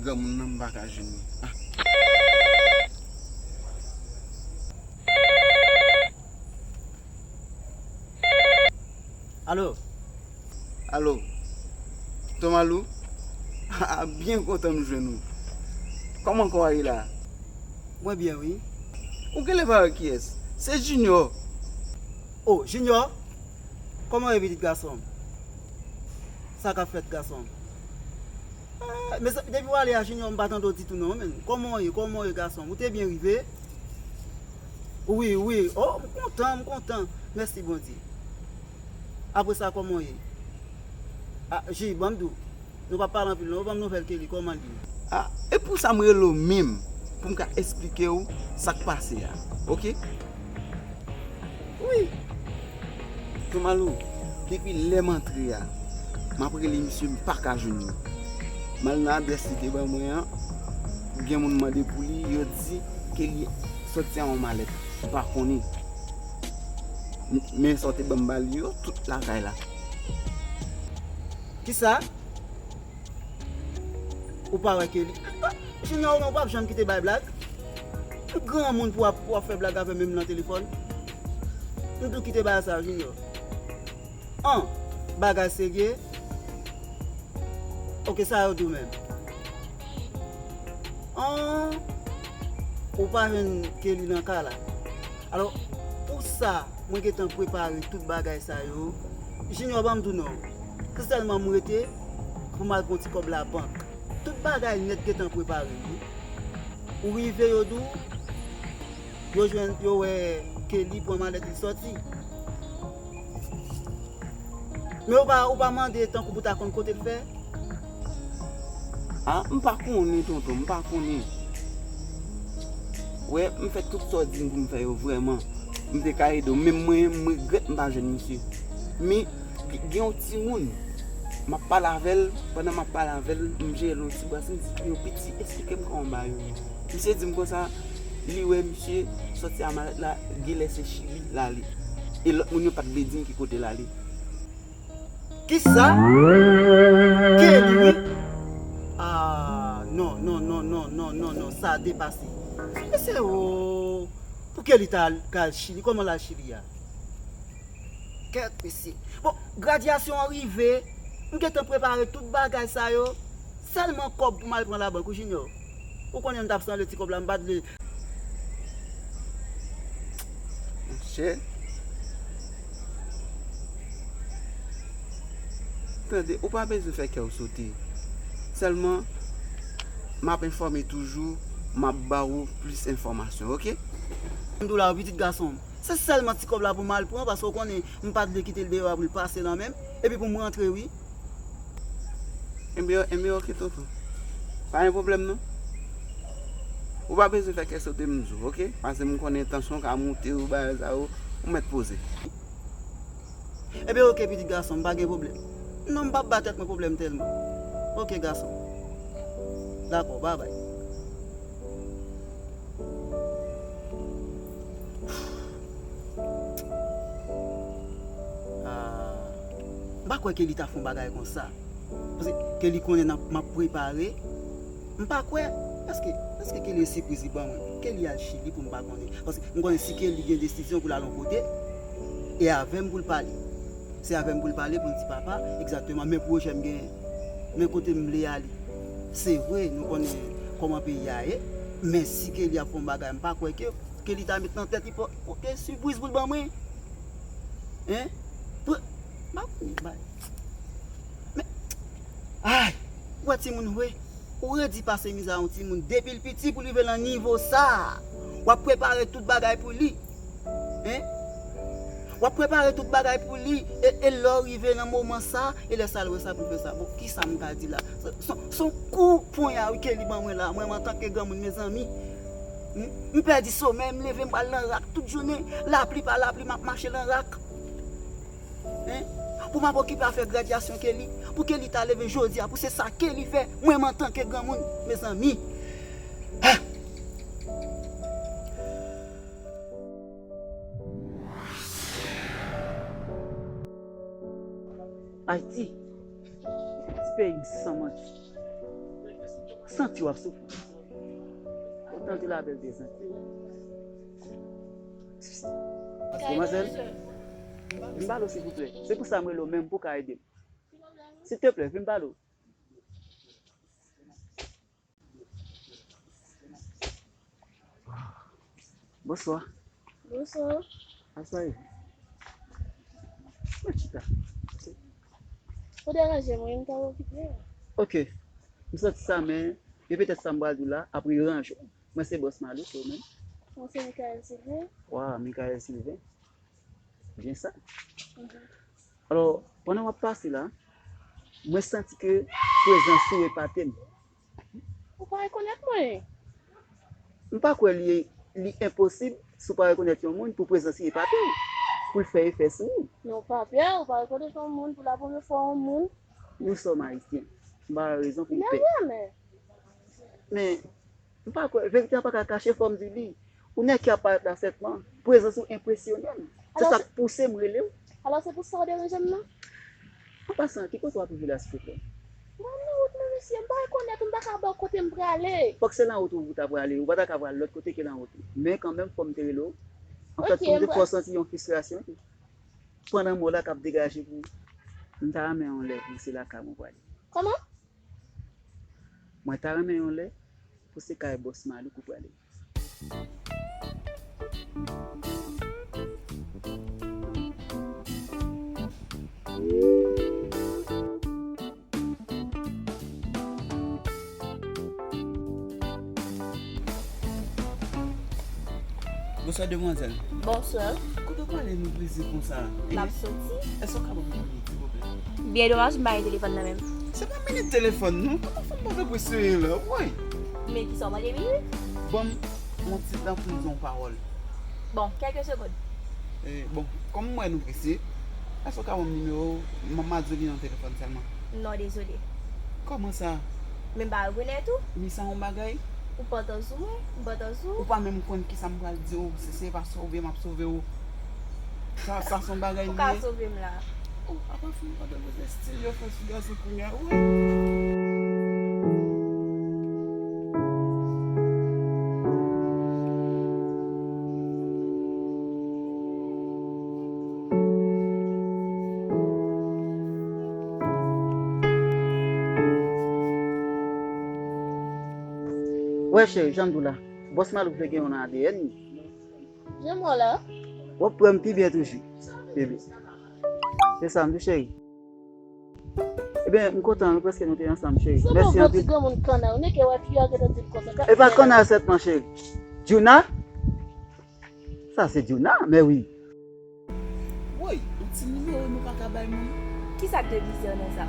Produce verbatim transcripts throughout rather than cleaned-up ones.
Granmoun nan m pa ka jwenn li. Ah. Alo. Alo. Tomalou? Ah, byen kontan m jwenn ou. Kòman kò a ye la? Mwen byen, wi. Ou genlè pa wè kiyès? Se Junior. Oh, Junior? Kòman w ye, pitit gason m? Sa k ap fèt, gason m? Ah, men sa, depi w ale a, Junior, m pa tande w ditou non, menm. Kòman w ye? Kòman w ye, gason m? Ou te byen rive? Wi, wi. Oh, m kontan, m kontan. Mèsi Bondye. Apre sa, kòman w ye? Ah, Ji, ban m di w. Nou p ap pale anpil non. Ou ban m nouvèl Kelly, kòman l ye? Ah, e pou sa m rele w menm, pou m ka esplike w sa k pase a, oke? Wi. Tomalou, depi lè m antre a, m ap rele misye, m pa ka jwenn li. M al nan adrès li te ban mwen an, gen moun mande pou li, yo di Kelly sòti ak yon malèt. M pa konnen. M-, men sa w te ban m ba li yo, tout lakay la. Kisa? Ou pa wè Kelly? Junior, ou menm, ou p ap janm kite bay blag. Ou granmoun pou w ap, pou w ap fè blag avè m menm nan telefòn. M di w kite bagay sa, Junior. An, bagay serye. Oke, sa yo di w menm? An, ou pa jwenn Kelly nan ka la. Alò, pou sa, mwen gentan prepare tout bagay sa yo. Junior, ban m di w non. Se sèlman m rete pou m al pran ti kòb labank. Tout bagay nèt gentan prepare, wi. Ou rive, yo di w, yo jwenn, yo wè Kelly pran malèt li sòti. Men ou pa, ou pa mande tankou pou ta konn kote l fè? Ah, m pa konnen, tonton, m pa konnen. Wè, m fè tout sa w di m pou m fè yo, vrèman. M te ka ede w, men mwen, m regrèt m pa jwenn misye. Men, g-, gen yon timoun, m ap pale avè l, pandan m ap pale avè l, m jere l yon ti bwès, m di, "Yo, piti, esplike m kòman bagay yo ye." Misye di m konsa, li wè misye sòti a malèt la, genlè se Chili l ale. E lòt moun yo pa t vle di m ki kote l ale. Kisa? Kelly, wi. Ah, non, non, non, sa depase. Mesye, oh, pou Kelly ta al, ka al Chili, kòman l al Chili a? Kèt, mesye. Bon, gradyasyon an rive, m gentan prepare tout bagay sa yo. Sèlman kòb pou m al pran labank, wi, Junior. Ou konnen m t ap sanble ti kòb la, m pa t vle. Monchè. Tande, ou pa bezwen fè kè w sote. Sèlman, m ap enfòme toujou, m ap ba ou plis enfòmasyon, oke? M di w la, pitit gason m. Se sèlman ti kòb la pou m al pran, paske w konnen, m pa t vle kite l deyò a pou l pase nan men m. Epi pou m rantre, wi. Enben, enben, oke, tonton. Pa gen pwoblèm, non. Ou pa bezwen fè kè sote m di w, oke? Paske m konnen tansyon w ka moute, ou bagay sa yo, ou mèt poze. Enben, oke, pitit gason m, pa gen pwoblèm. Non, m p ap ba tèt mwen pwoblèm tèlman. Oke, gason. Dakò, babay. Ah, m pa kwè Kelly ta fè yon bagay konsa. Paske Kelly konnen n ap, m ap prepare. M pa kwè. Èske, èske Kelly e sipriz li ban mwen? Kelly al Chili pou m pa konnen. Paske m konnen si Kelly gen desizyon pou l al yon kote, e avè m pou l pale. Se avè m pou l pale, pou l di, "Papa, egzakteman, men pwojè m genyen. Men kote m vle ale." Se vre, nou konnen kòman peyi a ye, men si Kelly ap fè yon bagay, m pa kwè ke, ke li ta met nan tèt li pou, pou ke sipriz pou l ban mwen. Hein? Pou, m pa konn bay. Men, ay, ou wè timoun vre, ou redi pase mizè a yon timoun depi l piti pou l rive nan nivo sa a. W ap prepare tout bagay pou li. Hein? W ap prepare tout bagay pou li, e, e lè w rive nan moman sa, e lè sa l wè sa pou l fè sa. Bon, kisa m ka di la? Se, se, se yon kou ponya, wi, Kelly ban mwen la, mwen menm antanke granmoun, mezanmi. M, m pèdi somèy, m leve, m pral nan rak tout jounen, lapli pa lapli, m ap mache nan rak. Hein? Pou m ap okipe afè gradyasyon Kelly, pou Kelly ta leve jodi a, pou se sa Kelly fè, mwen menm antanke granmoun, mezanmi. Ah! Ayiti, ti peyi m san manti. Santi w ap soufri. Otan ke la bèl te santi. Demwazèl, vin pale w silvouplè. Se pou sa m rele w menm pou w ka ede m. Silteplè, vin pale w. Bonswa. Bonswa. Aswè. Mwen chita. Ou deranje mwen, m ta okipe. Ok. M santi sa, men e petèt sa m pral di w la ap ranje w. Mwen se Bòs Malouk, ou menm? Mwen se Michael Sylvain. Wa, Michael Sylvain. Byen sa. Mhm. Alò, pandan w ap pase la, mwen santi ke prezans ou epate m. Ou pa rekonèt mwen? M pa kwè li, li enposib si w pa rekonèt yon moun pou prezans li epate w, pou l fè efè sou ou. Men ou pa pè, ou pa rekonèt yon moun pou la premye fwa, yon moun. Nous sommes haïtiens. M pa wè rezon pou m pè. Mè, mè. Men, m pa kwè, verite a pa ka kache, fò m di li. Ou nèg ki ap parèt la sètman, prezans ou enpresyonnen m. Se sa k pouse m rele w. Alò, se pou sa w deranje m nan? An pasan, ki kote w ap rive la, silteplè? Mwen nan wout mwen, mesye, m pa rekonèt ou, m pa ka ba w kote m prale. Fòk se nan wout ou ta prale, ou pa ta ka pral lòt kote ke nan wout ou. Men kanmenm, fò m te rele w. Anfèt, fò m te fè w santi yon fristrasyon tou. Pandan mò la k ap degaje pou ou. M ta renmen yon lè pou se lakay mwen prale. Kòman? Mwen ta renmen yon lè pou se kay Bòs Malouk ou prale. Bonswa, demwazèl. Bonswa. Kote w prale nou prese konsa? M ap soti. Èske w ka ban m yon minit, silvouplè? Byen domaj, m pa gen telefòn nan men m. Se pa minit telefòn, non. Kòman fanm pa vle prese la? Woy! Men kisa w mande minit? Ban m yon ti tan pou m di yon pawòl. Bon, kèlke segonn. E, bon, kòm m wè nou prese, èske w ka ban m nimewo w? M ap di w li nan telefòn sèlman. Non, dezole. Kòman sa? Men m pa rekonèt ou. Men sa yon bagay. Ou pantan sou mwen, m pantan sou ou. Ou pa menm konn kisa m pral di w, si se pa sove m ap sove w. Sa, sa se yon bagay li ye. Ou ka sove m la. Oh, apa fanm pantan bezwen estil yo fè sou gason kounye a, wi. Wè, cheri, jan m di w la, Bòs Malouk vle gen yon nan A D N li. Jan m wè w la. W ap pran m pi byen toujou, bebe. Se sa m di w, cheri. Ebyen, m kontan, nou prèske nou te ansanm, cheri. Mèsi anpil. Sanble yon gwo ti granmoun kannay, ou nèk wè fi a gentan di l konsa. E pa kannay sètman, cheri. Djouna? Sa se Djouna, men wi. Woy, yon ti nimewo nou pa ka bay moun? Kisa k te bizè nan sa?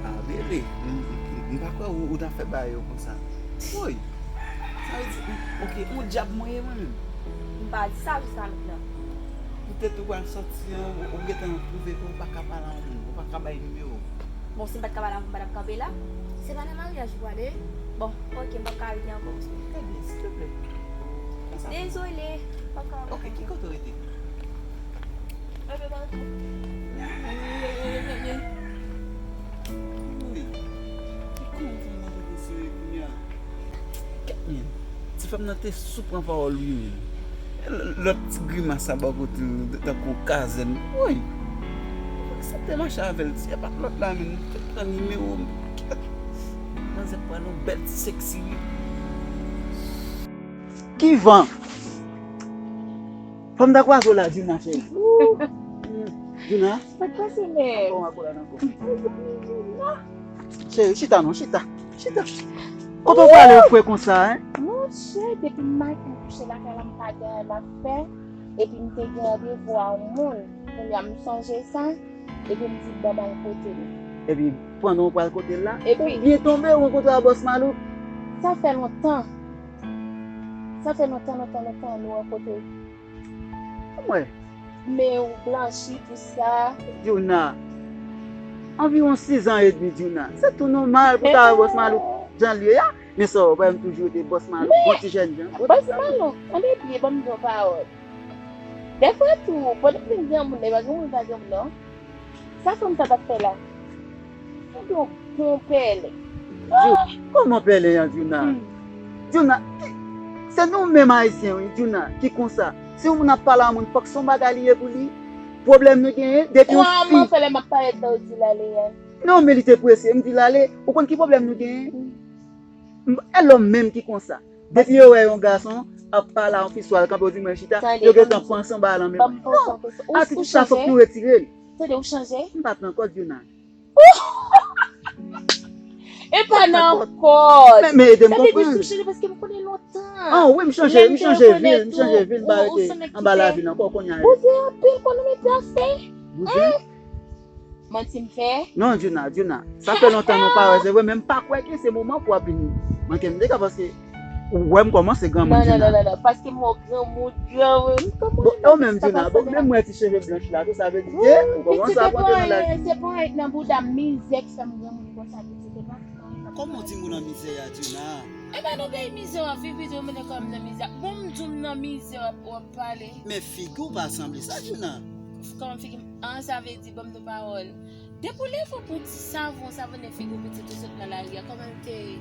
Ah, bebe, m, m, m, m pa kwè ou, ou ta fè bagay yo konsa. Woy, sa vle di, m, ok, yon dyab mwen ye mwen menm. M pa di sa jiska mentnan. Poutèt ou pral sòti an, ou, ou gentan twouve ke ou pa ka pale a moun, ou pa ka bay nimewo. Bon, si m pa t ka pale avè w, m pa t ap kanpe la. Se pa nan maryaj ou prale? Bon, ok, m p ap ka rete ankò. Ebyen, silteplè. Fè sa pou mwen. Dezole, m p ap ka rete ankò. Ok, ki kote w rete? Enpe patou. Wi. Kòman fanm nan te sere kounye a? Kèt men, ti fanm nan te sou pran pawòl wi men. Lòt ti grimas sa bò kote l tankou kazèn. Woy! Se te mache avè l, se pa t lòt la men, te pran nimewo m. Kèt! Manzè pral yon bèl ti seksi wi. Ki van? Fanm ta kwaze w la, Djouna, cheri. Djouna? Sa k pase, men? Cheri, chita non, chita. Chita. Kote w prale ou fre konsa, en? Monchè, depi maten m kouche lakay la, m pa gen anyen m ap fè. Epi m te gen randevou a yon moun. Kounye a m sonje sa. Epi m di, bon, m al kote l. Epi, pandan w pral kote l la, ou byen tonbe, ou rankontre a Bòs Malouk. Sa fè lontan. Sa fè lontan, lontan, lontan nou rankontre. Mwen. Men ou blanchi, tou sa. Djouna, anviwon sis an edmi, Djouna. Se tou nòmal pou ta wè Bòs Malouk jan l ye a. Men sa w wè, m toujou rete Bòs Malouk, bon ti jèn jan. Bòs Malouk, tande byen, ban m di w yon pawòl. Dèfwa tou, pandan m vin granmoun, e pa granmoun pa granmoun, non. Sa fanm sa t ap fè la? Li te yon bon pèlen. Djou, kòman pèlen an, Djouna? Djouna, se nou menm Ayisyen, wi, Djouna, ki konsa. Si yon moun ap pale a moun, fòk se yon bagay li ye pou li. Pwoblèm nou genyen, depi yon fi. Mwen, mwen, fè lè m ap pale de ou di l ale a. Non, men li te prese, m di l ale. Ou konn ki pwoblèm nou genyen? M- E lòm menm ki konsa. Depi yo wè yon gason ap pale a yon fi, swa l kanpe, yo di mwen chita, yo gentan panse yon bagay nan men mwen. Non, atitid sa fòk nou retire l. Tande, ou chanje? M pa t nan kòd, Djouna. E pa nan kòd. Men, men ede m konprann. Sa vle di ou chanje paske m konnen lontan. Ah, wi, m chanje, m chanje vil, m chanje vil, m pa rete anba lavil ankò kounye a. Bouzen anpil, konn ou mete afè. Bouzen? Manti m fè? Non, Djouna, Djouna. Sa fè lontan nou pa wè, se vre, men m pa kwè ke se moman pou w ap vin manke m dega paske ou wè m kòmanse granmoun, Djouna. Non, non, non, non, paske m wè w granmoun, granmoun. Bon, e ou menm, Djouna, bon, menm mwen ti cheve blanch la, tou sa vle di ke ou kòmanse ap rantre nan laj. Se pa anyen, se pa anyen nan bouda m, mizè ki fè m granmoun konsa, pitit, se pa anyen. Kòman w di moun nan mizè a, Djouna? E pa nan peyi mizè w ap viv, pitit, ou mete kò m nan mizè. Bon, m di w m nan mizè w ap, w ap pale. Men figi w pa sanble sa, Djouna. Kòman figi m? An, sa vle di, ban m de pawòl. Depi w leve w pou ti savon, savon nan figi w, pitit, ou sot nan lari a, kòman l te ye?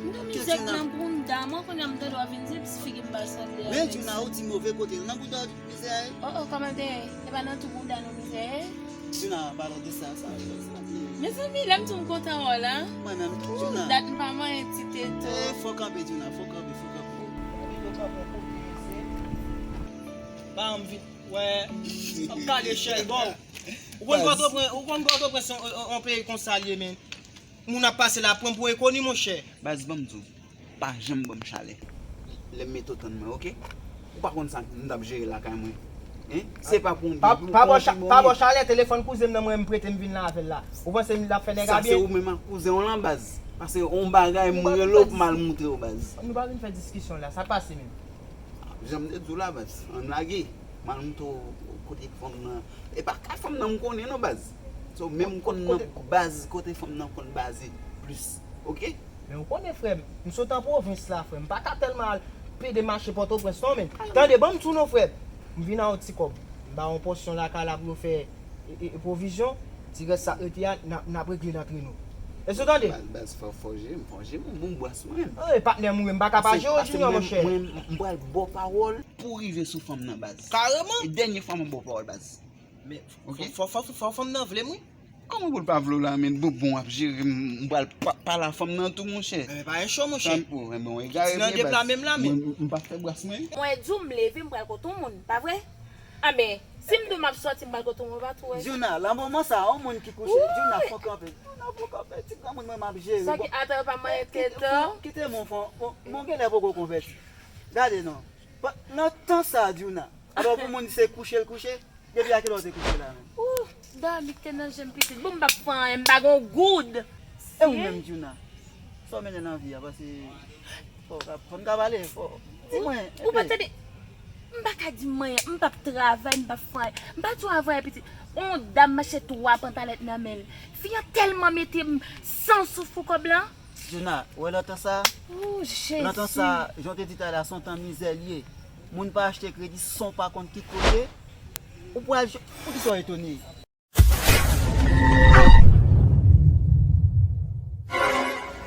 M nan mizè k nan bounda mwen, kounye a m tande w ap vin di m si figi m pa sanble avèk sa. Men Djouna, ou di move kote l nan bounda w mizè a ye? Oh, oh, kòman l te ye? Se pa nan tou bounda nou mizè ye? Djouna, padon de sa, sa, sa, sa. Mezanmi, lè m di w m kontan wè w la. Mwen menm tou, Djouna. Dat m pa manyen ti tete. Eh, fò kanpe, Djouna, fò kanpe, fò kanpe. Ba m vit, wè, ap kale chèl, bon. Ou konn Pòtoprens, ou konn Pòtoprens se yon, yon, yon peyi konsa l ye, men. Moun ap pase la, pran m pou enkoni, monchè. Baz, ban m di w, pa janm ban m chalè. Lè m mete w tann mwen, oke? Ou pa konn sa m t ap jere lakay mwen. Hein? Se pa pou yon bib, pa pou yon chalè, telefòn kouzen m nan mwen, m prete m vin la avè l la. Ou panse l ap fè nèg a byen? Sa se ou menm ak kouzen w lan, baz. Paske yon bagay m rele w pou m al moutre w, baz. Nou pa vin fè diskisyon la, sa pase menm. Jan m te di w la, baz, ann lage. M al moutre w kote fanm nan. E pa kay fanm nan m konnen non, baz. So, men m konn nan baz kote fanm nan konn baze plis. Oke? Men ou konnen, frè m, m sot an pwovens la, frè m. M pa ka tèlman al pede mache Pòtoprens non, men. Tande, ban m di w non, frè m. M vin a yon ti kòb. M ba yon pòsyon lakay la pou yo fè e, e, e pwovizyon, ti rès sa k rete a, n ap, n ap regle l antre nou. Èske w tande? Baz, baz, fò, fò jere m, fò jere m, bon bwès mwen. Ey, patnè m, wi, m pa ka pa jere w, Junior, monchè. Mwen, m pral ba w pawòl pou rive sou fanm nan, baz. Kareman. E dènye fwa mwen ba w pawòl, baz. Men, fò, fò, fò, fò fanm nan vle m, wi. Kòman pou l pa vle w la, men? Bon, bon, w ap jere m, m pral pa, pale a fanm nan tou, monchè. Men pa yon cho, monchè. Sa m, oh, men bon, egare vre, baz. Mwen, m pa fè bwès mwen. Mwen di w m leve, m pral kote yon moun, pa vre? A, men, si m di w m ap sòti, m pral kote yon moun, pa tou wè. Djouna, nan moman sa, yon moun ki kouche, Djouna, fò kanpe. Djouna, fò kanpe, ti granmoun mwen, m ap jere. Sa ki, ata yo pa manyen tete. Kite m, fò, bon, bon, genlè poko konvèti. Gade non. Nan tan sa, Djouna. Alò pou moun se kouche l kouche, depi a kilè w te kouche la menm? Ooh, dòmi k te nan je m pitit. Bon, m p ap fè anyen, m pa gen yon goud. E ou menm, Djouna? Sa w mennen nan vi a, paske fò w ka, fò n ka pale, fò. Di mwen, ou pa tande? M pa ka di m anyen, m p ap travay, m p ap fè anyen. M pa di w avè pitit. On dam mache twa pantalèt nan men l. Fi an tèlman mete m san souf pou kòb lan. Djouna, ou wè lontan sa? Ooh, Jezi. Lontan sa, jan w te di talè a, se yon tan mizè l ye. Moun pa achte kredi san w pa konn ki kote. Ou pral jwe, poukisa w etone?